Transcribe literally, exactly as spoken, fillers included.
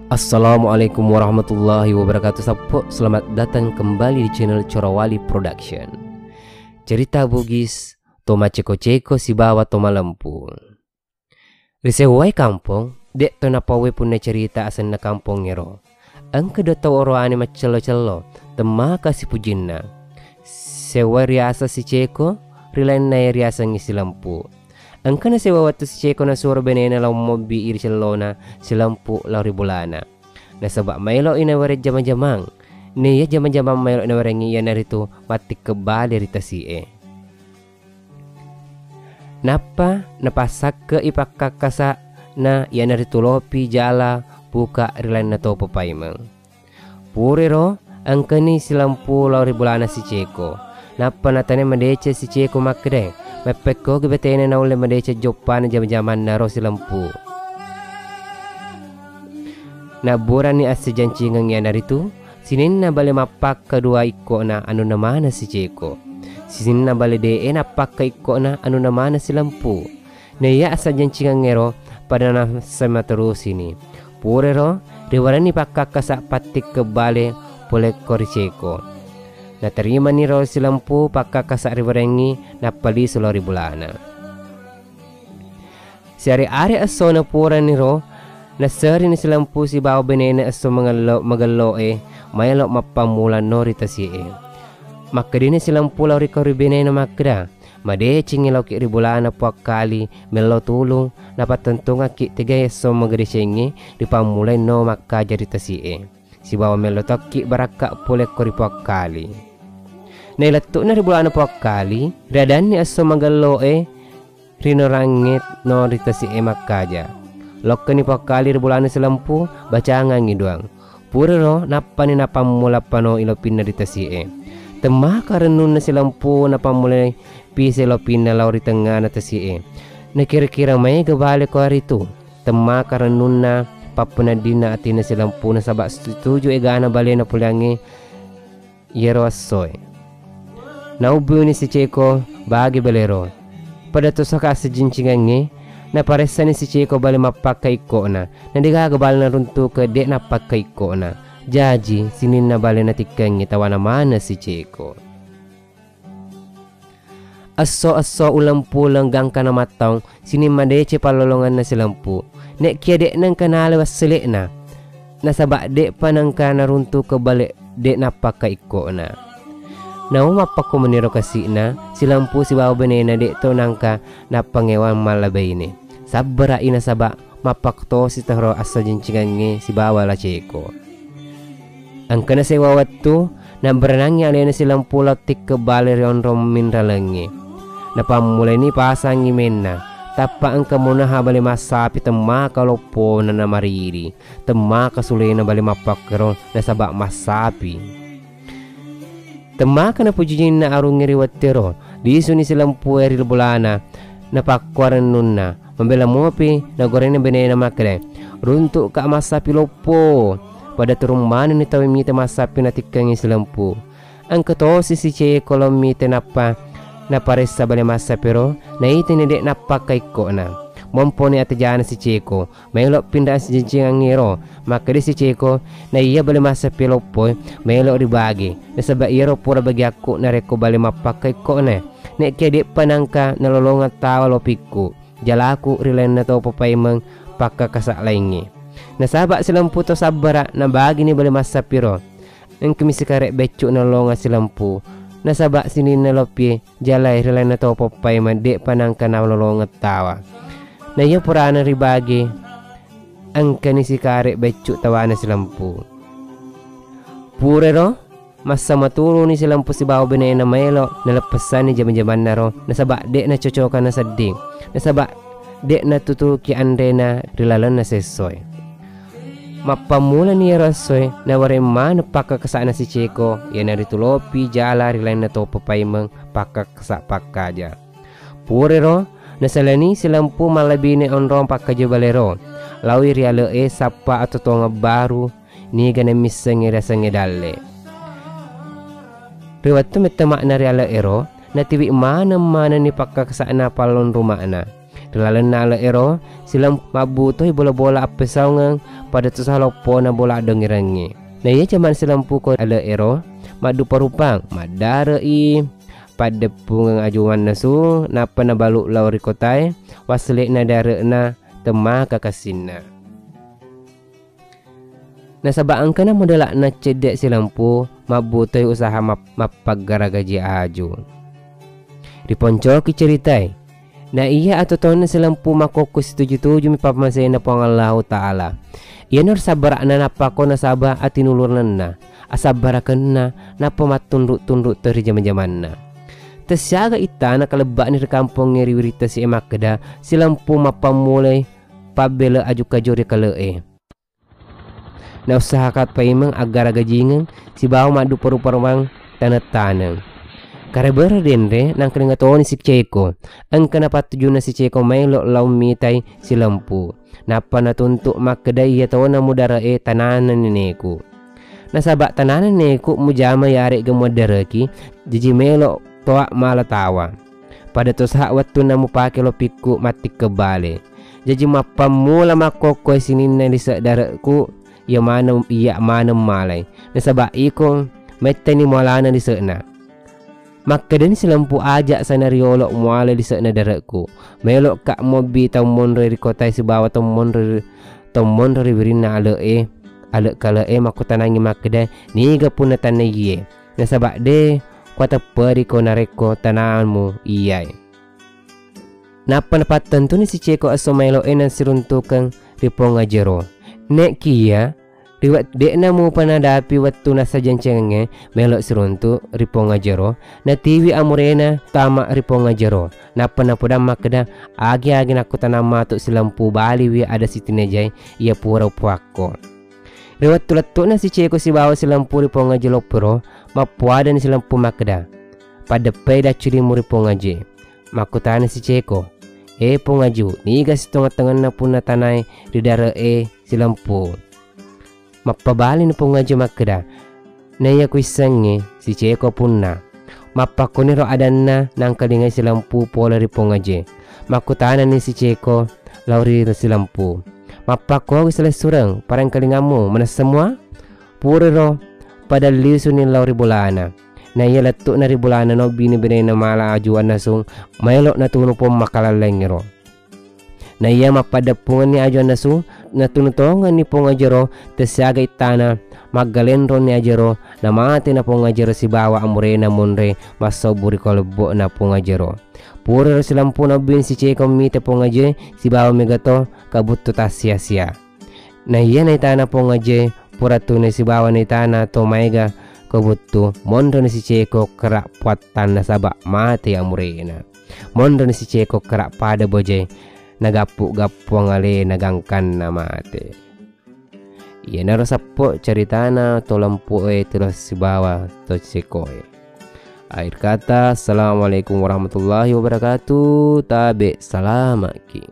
Assalamualaikum warahmatullahi wabarakatuh. Sappo, selamat datang kembali di channel Corawali Production. Cerita Bugis, to maceko-ceko sibawa to malempu. Ri sewwae kampong, de' to napauwe punna cerita asenna kampongngero. Engka dua tau oroane maccello-cello, temmaka sipujinna. Sewwae riaseng si Ceko, ri lainnae riasengngi si Lempu. Engkana sewwa wettu si Ceko nasuro benena lao mobbii ri cellona si Lempu lao ri bolana. Nasaba' maeloi nawereng jama-jamang. Naiya jama-jamang maelo nawerengngi iyanaritu mattikkeng bale ri tasi'e. Nappa napassakke'i pakkakkasa'na iyanaritu lopi, jala, puka' ri lainna topa paimeng. Puriro engkani si Lempu lao ri bolana si Ceko. Nappa natanai madeceng si Ceko makkedae, mappekkogi batena naulle madeceng joppana jama-jamannaro si Lempu. Nabburani assijancingeng iyanaritu, sininna bale mappakka dua ikko'na anunna maneng si Ceko. Sininna bale de'e nappakka ikko'na anunna maneng si Lempu. Naiya assijancingengngero pada nassamaterusini. Purero riwerenni pakkakkasa' pattikkeng bale polekko ri Ceko. Natarimaniro si Lempu pakkakkasa' riwerengngi nappa lisu lao ri bolana. Siare-are essona puraniro, nasserini si Lempu sibawa benena esso mangello-, magello'e maelo mappammula no ri tasi'e. Makkedani si Lempu lao ri kau ri benena makkeda, "Madecengngi laoki ri bolana Puang Kali, mello tulung, napattentungakki tegai esso madecengnge ripammulai no makkaja ri tasi'e. Sibawa mello tokki barakka polekko ri Puang Kali." Nailettu'na ri bolana Puang Kali, riadanni esso magello'e, rinorangnge no ri tasi'e makkaja. Lokkani Puang Kali ri bolana si Lempu, bacangangngi doang. Puriro nappani napammula panoi lopinna ri tasi'e. Temmaka rennunna si Lempu napammulai pise lopinna lao ri tengngana tasi'e. Nakira-kira maega bale ko aritu. Temmaka rennunna pappeneddinna atinna si Lempu nasaba' setuju egana balena poleangnge iyaro essoe. Naubbiuni si Ceko bage balero. Pada tosaka assijancingengnge, naparessani si Ceko bale mappakka ikko'na, na degaga bale naruntuke de' nappakka ikko'na. Jaji, sininna bale natikkengngi tawana maneng si Ceko. Esso-esso uleng-puleng gangkana mattaung, sining madeceng pallolongenna si Lempu. Ne'kia de' nengka nala wassele'na. Nasaba' de'pa nengka naruntuke bale de' nappakka ikko'na. Namo mappakko meniro kasi'na, si Lempu sibawa benena de' to nengka nappangewang malla baine. Sabbara'i nasaba' mappaktosi toro assajancingengnge sibawa La Ceko. Engkana sewwa wettu, nabberenangngi alena si Lempu lao tikke bale ri onrong minralengnge. Napammulaini pasangngi menna, tappa engka munaha bale massapi temmaka loppona namariri, temmaka sulena bale mappakkero nasaba' massapi. Temmaka napujijinna arungnge ri wettuero, lisuni si Lempue ri bolana, napakkuarennunna. Mabela mopi, nagorena benena makkeda, "Runtu'ka massapi loppo." Pada turung manenni tau mita massapi natikkengngi si Lempu. Engka tosi si Ceko lao mita nappa naparessa bale massapiro, naitani de' nappakka ikko'na. Momponi atejana si Ceko, maelo pinra assijancingengngero. Makkeda si Ceko, "Naiya bale massapi loppoi, maelo ribage, nasaba' iyaro pura bagiakku narekko bale mappakka ikko'na. Ne'kia de'pa nangka nalolongeng tawa lopikku, jalaku ri lainna topa paimeng pakkakasa' laingnge. Nasaba' si Lempu to sabbara', nabagini bale massapiro. Engkami sikare' beccu' nalolongeng si Lempu, nasaba' sininna lopie jalae ri lainna topa paimeng de'pa nangka nalolongeng tawa. Naiya purana ribage, engkani sikare' beccu' tawana si Lempu." Purero, massamaturuni si Lempu sibawa benena maelo naleppessanni jama-jamannaro, nasaba' de' nacocokang nasedding, nasaba' de' natutuki anrena ri lalenna sessoe. Mappammulani iyaro essoe, nawereng maneng pakkakasa'na si Ceko, iyanaritu lopi jala ri lainna topa paimeng pakkakasa' pakkaja. Purero, nasalani si Lempu mallebini onrong pakkaja balero, laoi ri ale'e sappa atotongeng baru, niga namissengngi riasengnge dalle'. Ri wettu mettema'na ri ale'ero, natiwi maneng-manenni pakkakasa'na pallonruma'na. Ri lalenna ale' ero, Silempu mabbutoi bola-bola appesaungeng pada tosaha loppona bola addongirengnge. Na iya jaman Silempu ko ale' ero, maddupa-rupang, maddare'i paddeppungeng aju mannasu, nappa nabalu lao ri kotae, wassele'na dare'na temmaka kassinna. Nasaba engkana modala'na cedde' Silempu, mabbutoi usaha map-, mappaggara gaji aju. Riponcoki ceritae. Na iya atau taunna Silempu makkokko situju-tujumi pappamasena Puang Allahu Ta'ala. Iyanaro sabbara'na nappa ko nasaba atinulungenna, asabbarakenna, nappa mattunru'-tunru' to ri jama-jamanna. Tessiaga ittana kalebba'ni ri kampongnge ri wiring tasi'e makkeda, Silempu mappammulai pabbela aju-kaju ri kale'e. Nausahakan paimeng aggara gajingeng sibawa maddupa-rupa-rupang taneng-taneng. Karebere denre nangkalinga toni si Ceko. Engka napattujunna si Ceko maelo lao mitai Silempu. Nappa natuntu makkeda, iya tona mudare'e tanana neneku. Nasaba tanana neneku mujama yaregga muaddareki, jaji melo toa mala tawa. Pada tosaha wettunna mupake lopikku mattikkeng bale. Jaji mappammula makkokkoe sininna lise' dare'ku, iya maneng, iya maneng malai. Nasaba iko mettani mualana lise'na. Makkedani Silempu, aja sana riolo muala lise'na dare'ku. Melo'ka mobbi tau monro ri kotae sibawa tau monro ri, tau monro ri wirinna ale'e, ale' kale'e makkutanangi makkeda, niga punna tannaiye. Nasaba de' kuatepperiko narekko tanamu iyae. Nappa napattentuni si Ceko esso maelo'e nasiruntukeng ri pong ajero. Ne'kiya, ri wet-, de'na mupa nadapi wettu nassajangcengengnge melo siruntu ri pong ajero, natiwi amurena tama ri pong ajero. Nappa napodang makkeda, agi-agi nakkutanang matu Silempu baliwi ada sitinajae iya pura upuakko. Ri wettu lettu'na si Ceko sibawa Silempu ri pong aje lopporo, mappuadani Silempu makkeda, paddeppai dacculimu ri pong aje. Makkutana si Ceko, e pong aju, niga sitongeng-tongenna punna tanae ri dare'e Silempu? Mappabalini pong aje makkeda, naiya kuissengnge si Ceko punna. Mappakkoniro adanna nangkalingai Silempu pole ri pong aje. Makkutanani si Ceko lao ri Silempu, mappakkogi silessureng parengkalingammu manessa mua? Puriro pada lisuni lao ri bolana. Naiya lettu'na ri bolana no bine-binena mala aju annasung maelo natunu pong makalallengngero. Naiya mappaddeppungenni aju annasu, natunu tongenni pong ajero, tessiaga ittana, maggalenronni ajero, namate na pong ajero sibawa amurena monre massobbu ri kalebbo'na pong ajero. Puriro Silempu nabbini si Ceko mita pong aje sibawa megato kabuttu tassia-sia. Naiya naitana pong aje pura tune sibawa naitana to maega kabuttu, monroni si Ceko kera puattang nasaba mate amurena. Monroni si Ceko kera pada boje nagappu-gappuang alena gangkanna mate. Iyanaro sappo caritana to Lempu'e tiro sibawa to Cekoe. Akhir kata, assalamualaikum warahmatullahi wabarakatuh. Tabe salamaki.